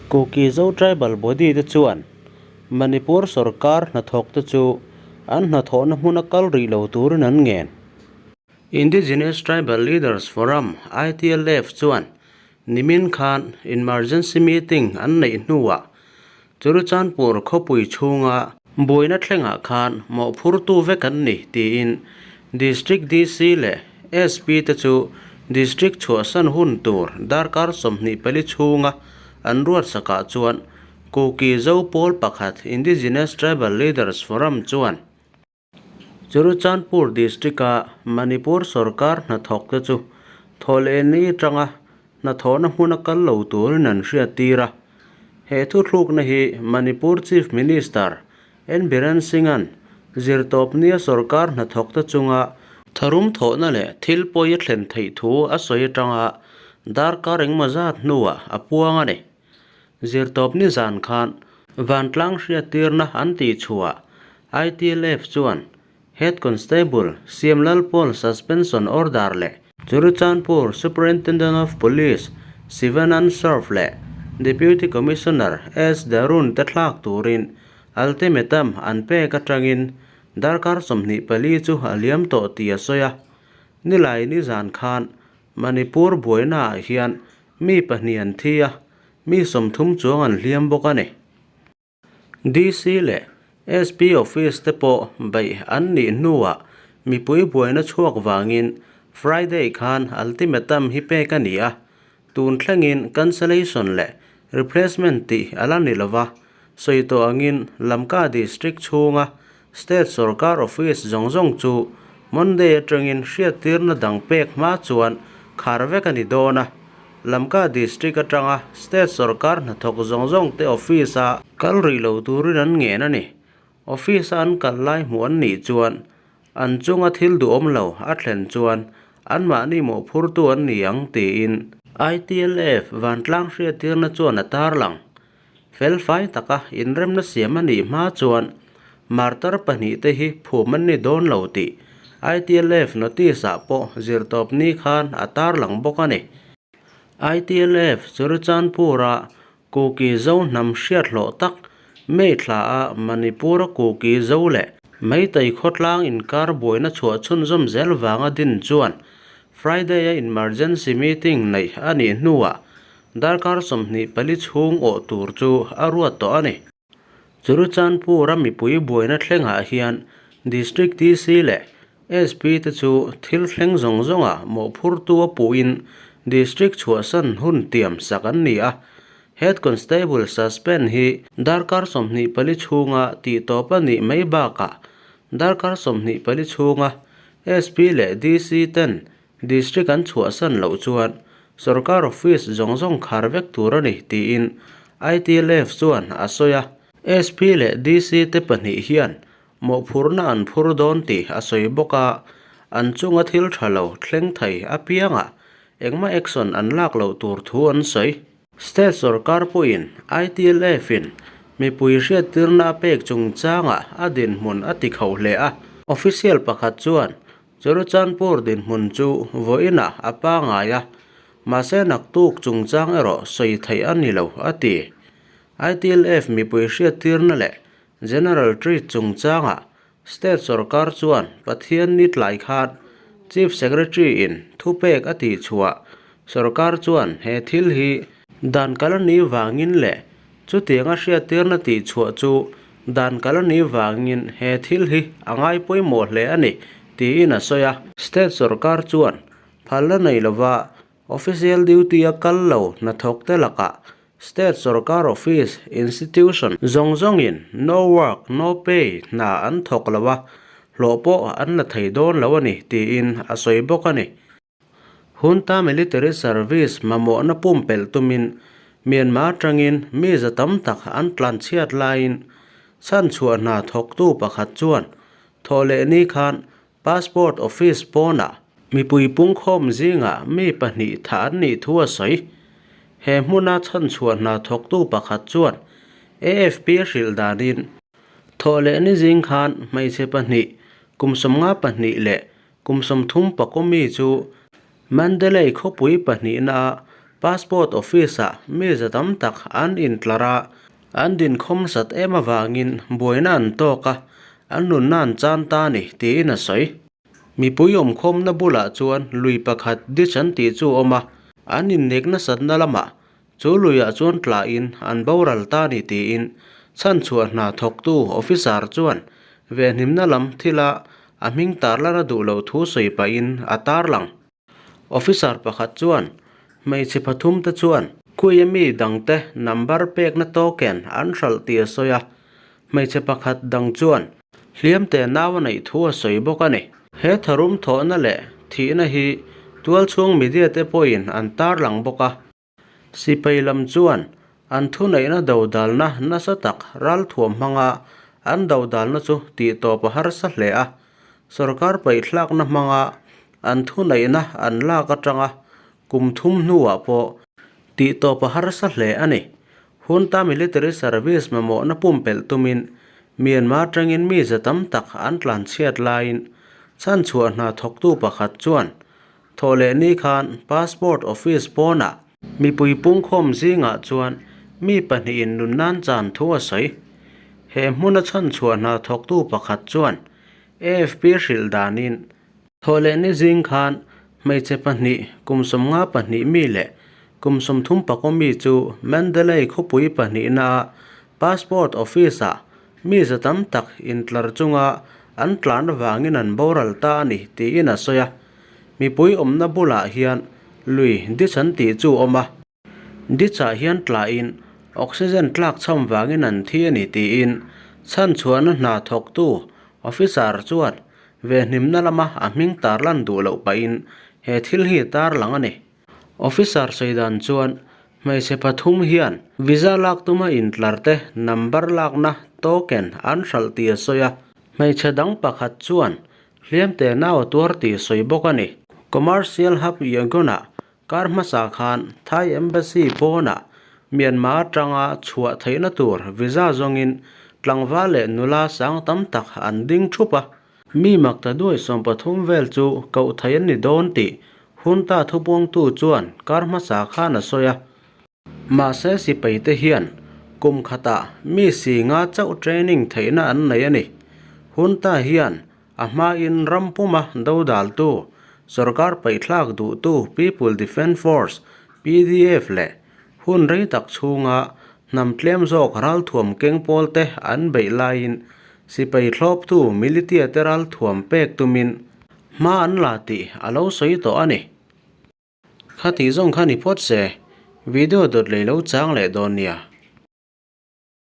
Kuki Zo Tribal Body te chuan Manipur sorkar hnathawkte chu an hnathawhna hmuna kal rih lo turin an ngen. Indigenous Tribal Leaders Forum, ITLF, chuan nimin khan emergency meeting an neih hnuah Churachandpur khawpui chhunga buaina thlengah khan mawhphurtu vek an ni tiin District DC leh SP te chu District chhuahsan hun tur darkar 24 chhunga an ruatsakah chuan Kuki Zo pawl pakhat Indigenous Tribal Leaders Forum chuan Churachandpur District-a Manipur sorkar hnathawkte chu thawhlehni atanga hnathawhna hmuna kal lo turin an hriattir a. He thuthlukna hi Manipur Chief Minister N Biren Singh-a'n zirtawpnia sorkar hnathawkte chunga tharum thawhna leh thil pawi a thlen theih thu a sawi atanga darkar engmaw zat hnuah a puang a ni. Zirtawpni zan khan vantlang hriattirna an tih chhuah ITLF chuan Head Constable Siam Lalpawl suspension order leh Churachandpur Superintendent of Police Sivanand Surf leh Deputy Commissioner S Darun te thlak turin ultimatum an pek atangin darkar 24 chu a liam tawh tih a sawi a. Nilai ni zan khan Manipur buainaah hian Mi pahnih an thi a, mi 30 chuang an hliam bawk a ni. DC leh SP office te pawh beih an nih hnuah mipui buaina chhuak vangin Friday khan ultimatum hi pek a ni a, tun thlengin cancellation leh replacement tih a la ni lova, sawi tawh angin Lamka district chhunga state sorkar office zawng zawng chu Monday atangin hriattirna dang pek hma chuan khar vek a ni dawn a. Lamka district atanga state sorkar hnathawk zawng zawng te office a kal rih lo turin an ngen a ni. Office a an kal lai hmuh an nih chuan an chunga thil duhawm lo a thlen chuan anmahni mawhphurtu an ni ang tiin ITLF vantlang hriattirna chuan a tarlang. Felfai taka inremna siam a nih hma chuan martar pahnihte hi phum an ni dawn lo tih ITLF notice-ah pawh zirtawpni khan a tarlang bawk a ni. ITLF Churachandpur-a Kuki Zo hnam hriat hlawh tak May thla-a Manipur-a Kuki Zo leh Meitei khawtlang inkar buaina chhuah chhunzawm zel vanga din chuan Friday-a emergency meeting neih a nih hnuah Darkar 24 chhung awh tur chu a ruat tawh a ni. Churachandpur-a mipui buaina thlengah hian District DC leh SP te chu thil thleng zawng zawnga mawhphurtu a puhin District chhuahsan hun tiam sak an ni a. Head Constable suspend hi darkar 24 chhunga tihtawp a nih mai bakah darkar 24 chhunga SP leh DC ten District an chhuahsan loh chuan sorkar office zawng zawng khar vek tur a ni tiin ITLF chuan a sawi a. SP leh DC te pahnih hian mawhphurhna an phur dawn tih a sawi bawk a, an chunga thil tha lo thleng thei apiangah engmah action an lak loh tur thu an sawi. State sorkar pawhin ITLF-in mipui hriattirna a pek chungchangah a dinhmun a tikhauh hle a. Official pakhat chuan Churachandpur dinhmun chu vawiinah a pangai a, mahse naktuk chungchang erawh sawi theih a ni lo, a ti. ITLF mipui hriattirna leh General Treat chungchangah State sorkar chuan Pathian ni tlai khan Chief Secretary-in thupek a tihchhuah sorkar chuan he thil hi dan kal a nih vangin leh Chutianga hriattirna tihchhuah chu dan kal a nih vangin he thil hi a ngai pawimawh hle a ni, tiin a sawi a. State sorkar chuan phalna nei lova official duty a kal lo hnathawkte lakah state sorkar office, institution zawng zawngin no work, no pay hna an thawk lo a, hlawh pawh an la thei dawn lo a ni, tiin a sawi bawk a ni. Junta Military Service mamawhna pumpelh tumin Myanmar atangin mi za tam tak an tlanchhiat laiin chhanchhuah hna thawktu pakhat chuan thawhlehni khan Passport Office pawnah mipui pungkhawm zingah mi pahnih thah an nih thu a sawi. He hmuna chhanchhuah hna thawktu pakhat chuan AFP a hrilh danin thawhlehni zing khan hmeichhe pahnih. kum 52 leh kum 30 mi chu Mandalay khawpui pahnihna passport office-ah mi za tam tak an intlar a, an dinkhawm sat em avangin buaina an tawk a, an nunna an chan ta a ni, tiin a sawi. Mipui awmkhawmna bulah chuan lui pakhat ditch an tih chu a awm a, an innek nasatna lamah chu luiah chuan tlahin an boral ta a ni tiin chhanchhuah hna thawktu officer chuan vehnimna lam thila a hming tarlan a duh loh thu sawi pahin a tarlang. Officer pakhat chuan hmeichhe pathum te chuan Kuia mi dangte number pekna token an hralh tih a sawi a, hmeichhe pakhat dang chuan hliam te nau a neih thu a sawi bawk a ni. He tharum thawhna leh thihna hi tualchhung media te pawhin an tarlang bawk a. Sipai lam chuan an thuneihna dodalna nasa tak ralthuam hmanga an dodalna chu tihtawp a harsa hle a, sorkar paihthlakna hmanga an thuneihna an lak atanga kum thum hnuah pawh tihtawp a harsa hle a ni. Junta Military Service mamawhna pumpelh tumin Myanmar tangin mi za tam tak an tlanchhiat laiin chhanchhuah hna thawktu pakhat chuan Thawhleh ni khan Passport Office pawnah mipui pungkhawm zingah chuan mi pahnihin nun nan chan thu a sawi. He hmuna chhanchhuah hna thawktu pakhat chuan AFP hrilh danin thawhleh ni zing khan hmeichhe pahnih kum 52 mi leh kum 34 mi chu Mandalay khawpui pahnihna Passport Office-ah mi za tam tak intlar chunga an tlan avangin an boral ta a ni tiin a sawi a. Mipui awmna bulah hian lui ditch an tih chu a awm a. Ditch ah hian tlahin oxygen tlak chham vangin an thi a ni tiin chhanchhuahna hna thawktu officer chuan vehnimna lama a hming tarlan duh loh pahin he thil hi tarlang a ni. Officer sawi dan chuan hmeichhe pathum hian visa lak tuma intlar te number lakna token an hralh tih a sawi a. Hmeichhe dang pakhat chuan hliam te nau a tuar tih sawi bawk a ni. Commercial Hub Yangon-ah kar hmasa khan Thai Embassy pawnah Myanmar atanga chhuah theihna tur visa zawngin tlangval leh nula sang tam tak an ding thup a. Mi makta duai 13 vel chu koh thei an ni dawn tih Junta thupuangtu chuan kar hmasa khan a sawi a. Mahse sipai te hian kum khatah mi si nga chauh training theihna an nei a ni. Junta hian a hmain ram puma dodaltu, sorkar paihthlak duhtu People Defence Force, PDF, leh hun rei tak chhunga hnam tlem zawk ralthuam keng pawl te an beih laiin sipai thlawptu militia te ralthuam pek tumin hma an la tih a lo sawi tawh a ni. Kha tih zawng kha ni phawt se, video dawt lei lo chang leh dawn nia.